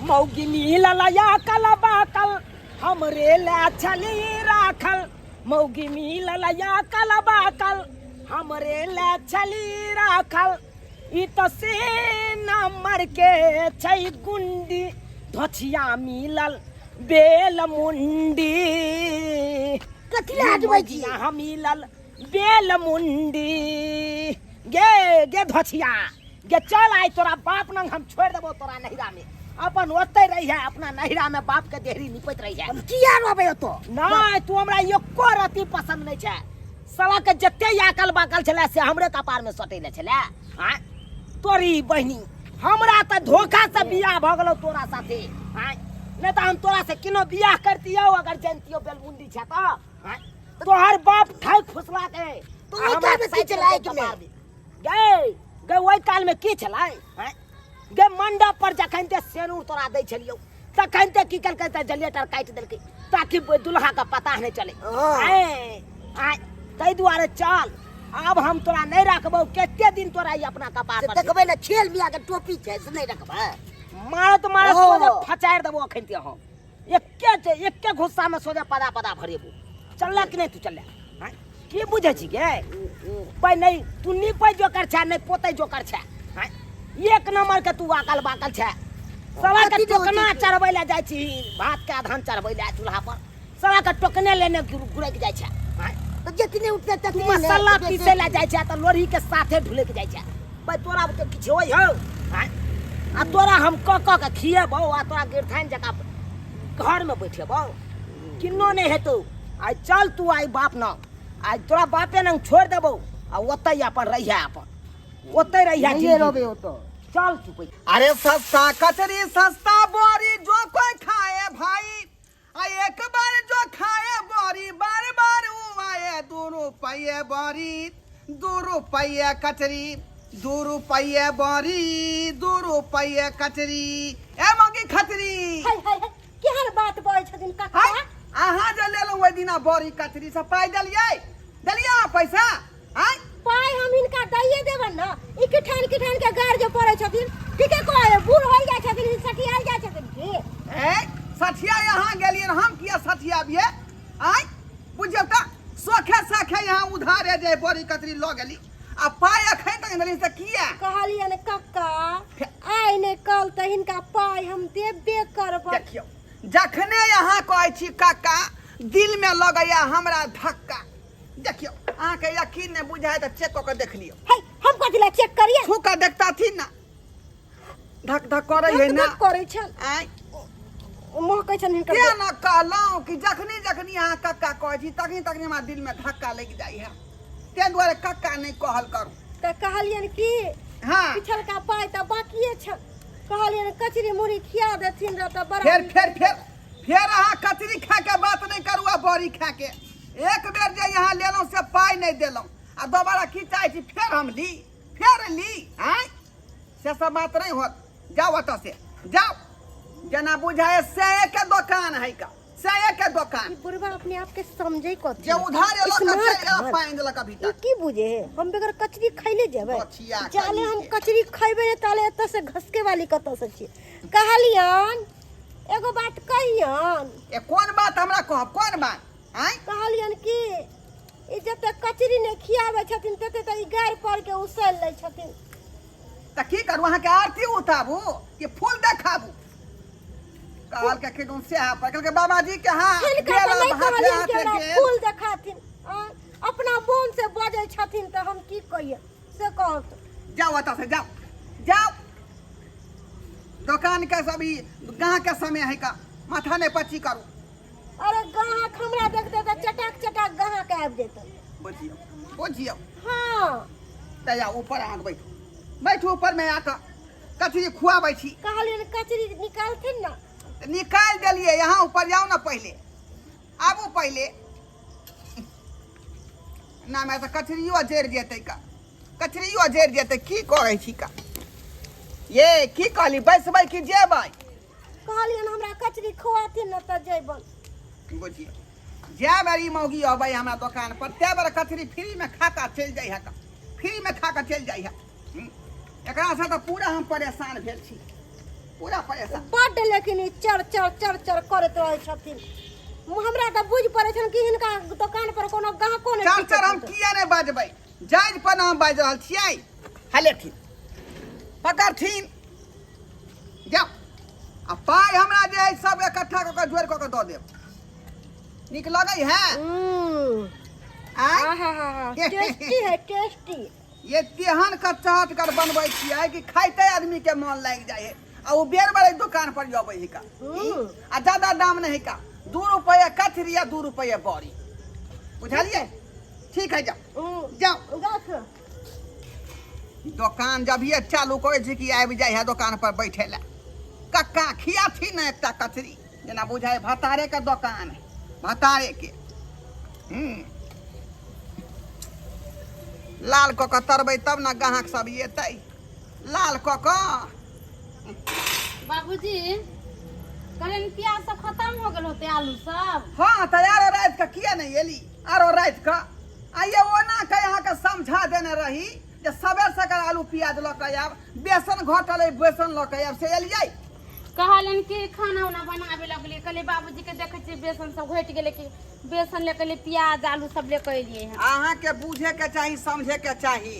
मौगी मिलल या कल बाकल हमरे ला छली राखल मौगी मिलल या कल बाकल हमरे ला छली राखल ई त से नंबर के छै गुंडी धोछिया मिलल बेल मुंडी। कथी लए हटबै छी? यहाँ मिलल बेल मुंडी। गे गे धोछिया गे, चल आइ तोरा बाप नंग हम छोड़ देबो तोरा नहिरा में, अपन ओतै रही है अपना नहिरा में, बाप के देहरी निपैत रही है। हम किया रहबै ओतऽ? नहीं, तू हमरा एको रत्ती पसंद नहीं छै। साला के जते याकल बाकल छलै से हमरे कपार में सटैले छलै। आँय तोरी बहिनी, हमरा तऽ धोखा से बियाह भऽ गेलौ तोरा साथे। आँय नहीं तऽ हम तोरा से किनो बियाह करतियौ अगर जानतियौ बेलमुंडी छै तऽ। आँय तोहर बाप ठक फुसला के तो ओहि काल में की छलै आँखि में? गे गे ओहि काल में की छलै? आँय गे मंडप पर जखन ते सेनूर तोरा दै छलियौ तखन ते की केलकै तऽ जनरेटर काटि देलकै ताकि दुल्हा के पता नहि चले। हाँ। आँय आँय ताहि दुआरे चल आब हम तोरा नहि राखबौ कते दिन तोरा ई अपना कपार से पर। देखबै ने खेल मिया के टोपी छै से नहि रखबै। मारत मारत ओ। सोझे फचारि देबो अखन ते हम एके जे एके गुस्सा में सोझे पदा पदा भरेबो। चलला कि नहि तू चलला? आँय की बुझै छी गे पै नहि तू नीपै जोकर छै नहि पोतै जोकर छै। आँय एक नंबर के तू आकल बाकल छै। साला के कथी के टोकना होइत छै? चढ़बै लए जाइ छी भात के आधान चढ़बै लए चूल्हा पर, साला के टोकने लेने गुरकि जाइ छै। आँय तऽ जतने उठतै तू ततने ने, मसाला तऽ पीसै लए जाइ छै तऽ लोढ़ी के साथे ढुलकि जाइ छै। भाई तोरा बुते किछु होइ हौ? आँय आ तोरा हम कऽ कऽ के खिएबौ आ तोरा गिरथाइन जकाँ घर में बैठेबौ, किन्नो नहि हेतौ। आइ चल तू आइ बाप न आइ तोरा बापे नंग छोड़ि देबौ आ ओतै अपन रहिहे, अपन ओतै रहिहे नहिये जिंदगी। रहबै ओतऽ। चल तू पै। अरे सस्ता कचरी सस्ता बोरी जो कोई खाए भाई, आ एक बार जो खाए बोरी बार बार ऊ आए। 2 रुपये बोरी 2 रुपये कचरी, 2 रुपये बोरी 2 रुपये कचरी। ए मगी खचरी। हाय हाय हाय, केहन बात बजै छथिन काका? हाय, अहाँ जे लेलहुँ ओहि दिना बोरी कचरी से पाइ देलियै? देलियै अहाँ पैसा? आँय पाइ हम हिनका दैये देबनि ने। ई किठान किठान के गार जे पड़ै छथिन, ठीके कहै बूढ़ होइ जाइ छथिन, ई सठियाल जाइ छथिन की? ए सठिया यहाँ गेलियै, हम किया सठियाबियै? आँय बुझियौ तऽ सोखे साखे यहाँ उधारे जे बोरी कचरी लऽ गेली आ पाइ एखन तक नहि देलियै से किया? कहलियनि कक्का आइ नहि कल तऽ हिनका पाइ हम देबे करबै। देखियौ जखने अहाँ कहै छी काका दिलमे लगैया हमरा धक्का। देखियौ अहाँके यकीन नहि बुझाय तऽ चेक कऽ के देख लियौ। है हम कथी लए चेक करियै? छू कऽ देखताथिन ना, धक धक करै है धक ना। धक करै छनि। आँय महकै छनि हिनकर। तें ने कहलहुँ कि जखनी जखनी अहाँ कक्का कहै छी तखनी तखनी हमरा दिलमे धक्का लागि जाइ है, ताहि दुआरे कक्का नहि कहल करू। तऽ कहलियनि कि हाँ पिछलका पाइ तऽ बाकिए छनि, कहलियनि कचरी मुरही खिया देथिन रह तऽ बड़ा फेर नीक। फेर फेर फेर अहाँ कचरी खा के बात नहि करू आ बड़ी खा के। एक बेर जे यहाँ लेलहुँ से पाइ नहि देलहुँ आ दोबारा की चाहै छी फेर हम ली फेर ली? आँय से सब बात नहि होत। जाउ ओतऽ से जाउ, जेना बुझाय से के दोकान है का से के दोकान। ई बुढ़वा अपने आप के समझै कथी? जे उधार एलक स्मार्ट से एला हन। पानि देलक अभी ई तक। की बुझे है हम बगैर कचरी खैले जेबै? बचिया जाले हम कहीं के। कचरी खैबै ने ताले एतऽ से घसके वाली कतऽ से छियै। कहलियन एगो बात कहियन। ए कोन बात हमरा कहब, कोन बात? आँय कहलियन कि ई जते कचरी नहि खियाबै छथिन तते तऽ ई गारि पर के उसैल लै छथिन। तऽ की करू, अहाँके आरती उताबू कि फूल देखाबू? कहल के किदुन से है पर कहलकै बाबाजी के हाँ हिनका तऽ गेल नहि हाथे कहलियन कि हाथे हमरा गेल। फूल देखाथिन। आँय, अपना मोन से बजै छथिन तऽ हम की कहियै से कहू तऽ। जाउ ओतऽ से जाउ जाउ, दोकान के सभी गाँव के समय है का माथा नहीं पच्ची करू। अरे गाहक हमरा देखते तऽ चटाक चटाक गाहक आबि जेतै। बुझियौ बुझियौ। हाँ तऽ जाउ ऊपर अहाँके बैठू बैठू ऊपर में आके कचरी खुआबै छी। कहलियनि कचरी निकालथिन ना। तऽ निकालि देलियै, यहाँ ऊपर जाउ ने पहिले, आबू पहिले ना मैं तऽ कचरियो जरि जेतै का, कचरियो जरि जेतै। की करै छी का ये? की कहली बैसबै कि जेबै? कहलियनि हमरा कचरी खुआथिन ने तऽ जेबनि। बुझियौ जै बेर ई मौगी अबै हमरा दोकान पर तै बेर कचरी फ्री में खा कऽ चलि जाइ है का, फ्री में खा कऽ चलि जाइ है। एकरा से तऽ पूरा हम परेशान भेल छी, पूरा परेशान। बड्ड लेकिन एखनी चर चर चर चर करैत रहै छथिन। हमरा तऽ बुझि पड़ै छनि कि हिनका दोकान पर कोनो गाहको नहि चर चर हम किया नहि बाजबै, जायज पर हम बाजि रहल छियै। हलेथिन पकड़थिन जाउ, आ पाइ हमरा जे है सब इकट्ठा कऽ कऽ जोड़ि कऽ कऽ दऽ देब। नीक लगै है? आँय? टेस्टी है, टेस्टी। ये तेहन के चहटगर बनबै छियै कि खाइते आदमी के मन लागि जाइ है, आ ओ बेर बेर दुकान पर अबै है का। आ ज्यादा दाम नहीं का, 2 रुपये कचरी आ 2 रुपये बड़ी, बुझलियै? ठीक है, जाओ जाओ। दोकान जब ये चालू करै छी कि आबि जाइ है दोकान पर बैठे ला। कक्का खियाथी ने एकटा कचरी, जेना बुझाइ भतारे के दोकान है, भतारे के। लाल कऽ कऽ तरबै तब ने गाहक सब एतै, लाल कऽ कऽ। बाबूजी कहलियनि प्याज सब खत्म हो गेल होते, आलू सब। हाँ तऽ आरो राति के किया नहि एली? आरो राति के आइए ओना के अहाँके समझा देने रही जे सबेर सकाल आलू प्याज लऽ कऽ आयब, बेसन घटल अइ बेसन लऽ कऽ आयब, से एलियै? कहलनि कि खाना उना बनाबे लगलियै, कहलियै बाबूजी के देखै छियै बेसन सब घटि गेलै कि बेसन ले के एलियै, प्याज आलू सब ले के एलियै हन। अहाँके बुझे के चाही, समझे के चाही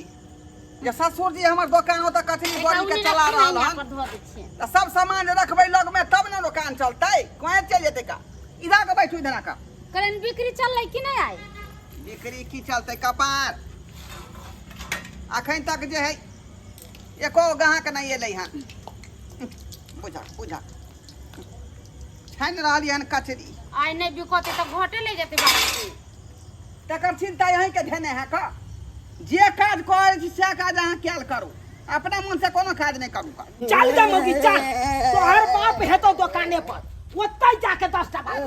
जे ससुर जी हमर दोकान ओतऽ कचरी एकटा बड़ी के उन्नी चला रखी रहल ने, हन पर धऽ दै छियै। तऽ सब सामान जे रखबै लग में तब ने दोकान चलतै, कोए चलि जेतै का? इधर के बैठू, इधर का। कहलनि बिक्री चललै कि नहि आइ? बिक्री की चलतै कपार, अखन तक जे है एको ग्राहक नहि एलै हन। बुझा बुझा छानि रहलियै हन कचरी। आइ नहि बिकतै तऽ घटे ले जेतै बाबूजी। तकर चिंता अहीँके धेने है का? जे काज करै छी सएह काज अहाँ कयल करू, अपना मन से कोनो काज नहि करू का। चल जा मौगी चल, तोहर बाप हेतौ दोकाने पर, ओतै जाके 10टा बात।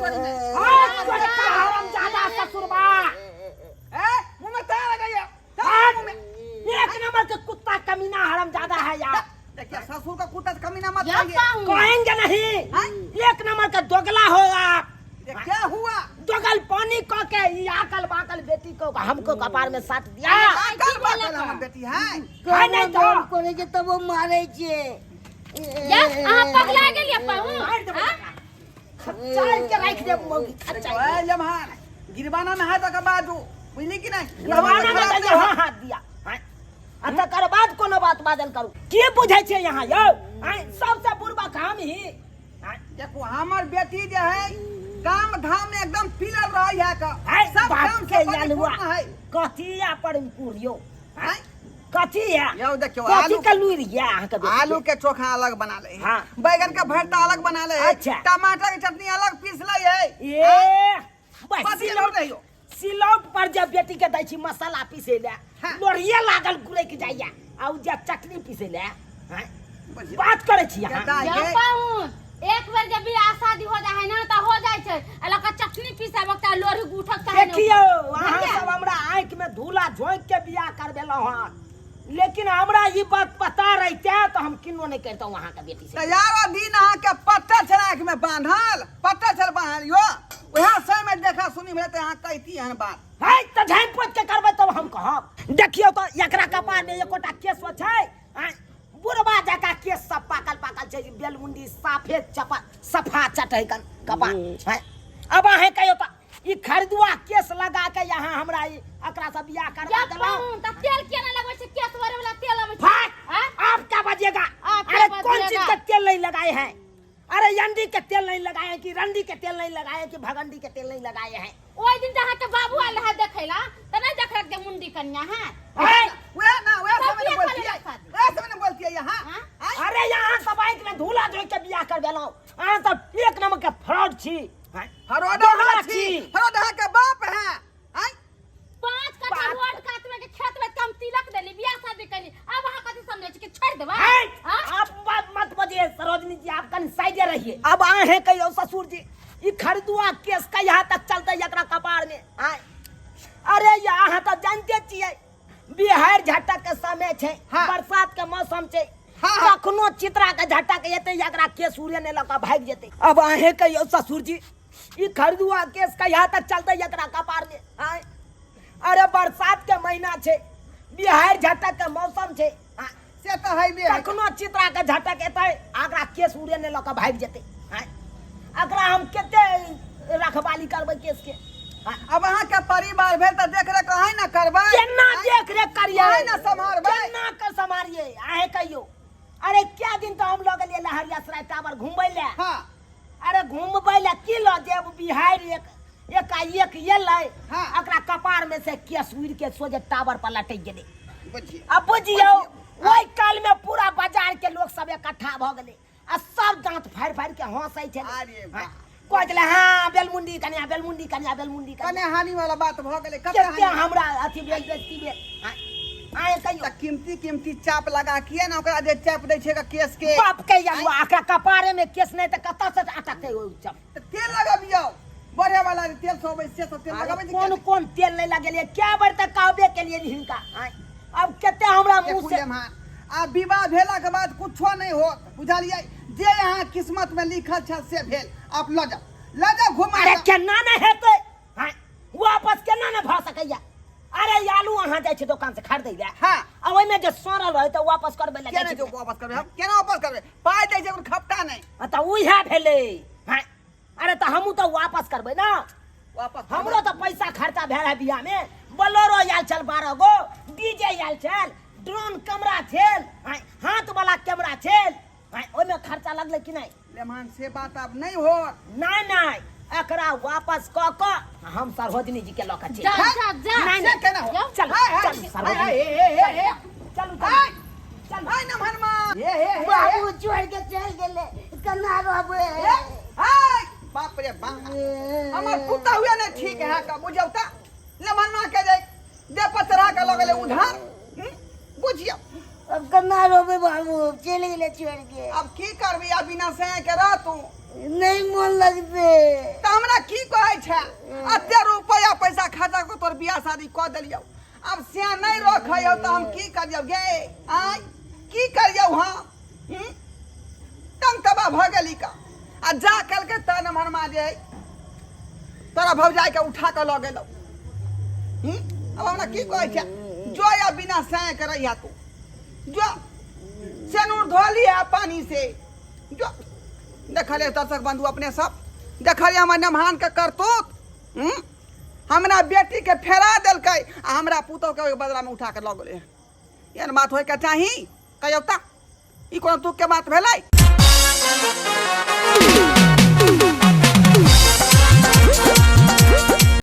हाँ, तोहर हरामजादा ससुरबा। ए मुँह में ताला लगैया। हाँ, एक नंबर के कुत्ता कमीना हरामजादा है यार। देखिए ससुर का कुत्ता से कमीना मत या कहिए। पाऊं। कहेंगे नहीं, हाँ? एक नंबर का दोगला हो आप। ये क्या हुआ? दोगल पानी क के ई आकल बाकल बेटी को हमको कपार में साट दिया। आकल बाकल हमर बेटी है। है नहीं तो। करे छै तब ओ मारै छै। या अहाँ पगला गेलियै पाहुन? मार देबै एकरा। खच्चाइ के राखि देब मौगी, खच्चाइ के। ओए जमहार गिरवाना में हाथ के बाजू, बुझली कि नहीं? गिरवाना में तऽ यहाँ हाथ दिया। हाँ? आ तकर बाद कोनो बात बाजल करू। की बुझै छियै यहाँ यौ? आँय, सबसँ बुड़बक हम ही। आँय, देखो हमर बेटी जे है काम धाम में एकदम पिलर रही है का। आँय, सब बाप काम के से यलुआ। परिपूर्ण है। कथी या परिपूर्ण यौ? आँय? कथी या? यौ देखियौ, कथी आलू के लुरि या अहाँके बेटी के? आलू के चोखा अलग बना ले है। हाँ। बैगन के भरता अलग बना ले है। अच्छा। टमाटर के चटनी अलग पीस ले है। ए, बस बस सिलौट रहियो। सिलौट पर जब बेटी के दै छी मसाला पीसे ले, हाँ। लोढ़िए लागल गुरैक जाइया, आ उ जे चटनी पीसे ले, हाँ? बुझियौ। बात करै छी अहाँ। के दाइ जब के? पाहुन एक बेर जब बियाह शादी हो जाए है ना तो हो जाए छै, आ लका चटनी पीसा वक्त लोरी उठक चाहे नहीं। देखियौ अहाँ सब हमरा आँखि में धूला झोंकि के बियाह करबेलहुँ हन, लेकिन हमरा ई बात पता रहिते तऽ हम किन्नो नहि करितहुँ अहाँके बेटी से। तऽ यारो दिन अहाँके पत्ता छल आँखि में बान्हल, पत्ता छल बान्हल यो, वएह समय में देखा सुनी भेल तऽ अहाँ कहती एहन बात। है तऽ झाँपि पोति के करबै तब हम कहब। देखियौ तऽ एकरा कपार में एकोटा केश छै? आँय, बुढ़बा जकाँ केश सब पाकल पाकल छै, बेलमुंडी साफे चपा सफा चटै कन कपार। आँय, अब अहें कहियौ तऽ ई खरीदुआ केस लगा के यहाँ हमरा ई एकरा से बियाह करवा क्या देलहुँ। पाहुन, त तेल किया नहीं लगबै छै? केस भरे वाला तेल अबै छै। फाट! आँय? आप क्या बजिएगा? आप क्या अरे कौन चीज बजिएगा? का तेल नहीं लगाए हैं? अरे यंडी के तेल नहीं लगाए हैं कि रंडी के तेल नहीं लगाए हैं कि भगंडी के तेल नहीं लगाए हैं? ओहि दिन तऽ अहाँके बाबू आयल रहै देखै ला तऽ नहि देखलक जे मुंडी कन्या है। हैं? वएह ना, वएह सब समय ने बियाह बोलती कऽ है, लेलक शादी। वएह समय ने बोलती है यहाँ। हाँ? आँय? अरे यहाँ सब आँखि में धूला झोंकि के बियाह करबेलहुँ, अहाँ सब एक नंबर के फ्रॉड छी। हैं? फरोड दोगला अहाँ छी, छी। फरोड अहाँ के बाप है। आँय? 5 कट्ठा बाप। रोड कात में के खेत में कम तिलक देली, बियाह शादी कैली, अब अहाँ कथी समझै छी कि छोड़ि देबै? हैं? हाँ? आप बात मत बजिए सरोजनी जी, आप कन साइडे रहिए। अब अहें कहियो ससुर जी, ई खरीदुआ केस कहिया तक चलतै एकरा कपार में? आँय? अरे या अहाँ तऽ जानते छियै बिहार झटक के समय छै, हाँ। बरसात के मौसम छै, हाँ, हाँ। कखनो चित्रा के झटक एतै एकरा केस उड़े नहि लऽ कऽ भागि जेतै। अब अहें कहियो ससुर जी, ई खरीदुआ केस कहिया तक चलतै एकरा कपार में? आँय? अरे बरसात के महीना छै, बिहार झटक के मौसम छै, आँय? से तऽ हैबे है। कखनो चित्रा के झटक एतै एकरा केस उड़े नहि लऽ कऽ भागि जेतै। आँय? एकरा हम कते रखवाली करबै केस के? हाँ, अब अहाँ के परिवार भेल तऽ देख रेख अहीं ने करबै। केना देख रेख करियै? अहीं ने सम्हारबै। केना के सम्हारियै अहें कहियो? अरे क्या दिन तो हम लऽ गेलियै लहरिया सराय टावर घुमबै लए। हाँ। अरे घुमबै लए की लऽ जेब, बिहार एक एकाएक एलै। हाँ। एकरा कपार में से केस उड़ि के सोझे टावर पर लटकि गेलै। बुझियौ। आ बुझियौ ओहि काल में पूरा बाजार के लोग सब इकट्ठा भऽ गेलै आ सब दांत फाड़ि फाड़ि के हंसै छलै। अरे वाह। कहै छलै हाँ बेलमुंडी कन्या, बेलमुंडी कन्या, बेलमुंडी कन्या। कने हानि वाला बात भऽ गेलै। कते कते हानि? हमरा अथी भेल, बेइज्जती भेल। हाँ, आए कहियो तऽ कीमती कीमती चाप लगा किए ने ओकरा जे चाप दै छै केस के? बाप के यलुआ, एकरा कपारे में केस नहि तऽ कतऽ से अटकतै ओहि चाप? तऽ तेल लगबियौ, बढ़े वाला जे तेल सब अबै से सब तेल अरे लगबै छै। कोन कोन तेल नहि लगेलियै, कए बेर तऽ कहबे केलियै हिनका। आँय, अब कते हमरा मुँह देखू से लेमहान, आ विवाह भेला के बाद कुछो नहीं होत, बुझलियै? जे यहाँ किस्मत में लिखल छल से भेल। आप लऽ जाओ, लऽ जाओ घुमा। अरे केना नहि हेतै? आँय, वापस केना नहि भऽ सकैया? अरे आलू अहाँ जाइ छै दोकान से खरीदै लए। हाँ। आ ओहिमे जे सड़ल रहै तऽ वापस करबै लए केना जाइ जो छै? वापस करबै हम? केना वापस करबै? पाइ दै छै ओकर खपटा नहि। आ तऽ उएह भेलै। आँय, अरे तऽ हमहूँ तऽ वापस करबै ने। वापस करबै। हमरो तऽ पैसा खर्चा भेल है बियाह में। बोलेरो आयल छल 12 गो, डीजे आयल छल, ड्रोन कैमरा छल, आँय, हाथ वाला कैमरा छल। आँय, ओहिमे खर्चा लगलै कि नहि? लेमहान, से बात आब नहि होत। नहि नहि, एकरा वापस कऽ कऽ हम सरोजनी जी के लऽ कऽ चलि जा जायब। जा जा। नहि, से नहि। केना होत? चलू हाय, हाय, चलू हाय, सरोजनी। हाय, हे, हे, हे, हे। चलू हाय। चलू चलू। हाय नमहनमा। हे हे हे हे। बाबू छोड़ के चल गेले, केना रहबै? हे, हाय। बाप रे बाप, हमर पुता हुए ने ठीक है का बुझौ त लेमहनमा के जे दे पर चढ़ा के लगले उधार। बुझियौ। अब केना रहबै बाबू, चलि गेले छोड़ के। अब की करबी? आ बिना से के रह तू। नहीं मन लगते। तऽ हमरा की कहै छै? एते रुपया पैसा खर्चा कऽ तोर बियाह शादी कऽ देलियौ, अब से नहीं रखै तऽ हम की करियौ गे? आँय, की करियौ हम? तंग तबाह भऽ गेली का। आ जा कलकै तऽ नमहरमा जे तोरा भौजाई के उठा कऽ लऽ गेलौ। अब हमरा की कहै छै? जो या बिना सैं के रहिया तू, जो सेनूर धो लिया पानी से जो। देखलियै दर्शक बंधु अपने सब, देखलियै हमर नमहान के करतूत। हमरा बेटी के फेरा देलकै आ हमरा पुतोह के ओहि बदला में उठा के लऽ गेलै। एहन बात होइके चाही? कहियौ तऽ ई कोनो दुख के बात भेलै?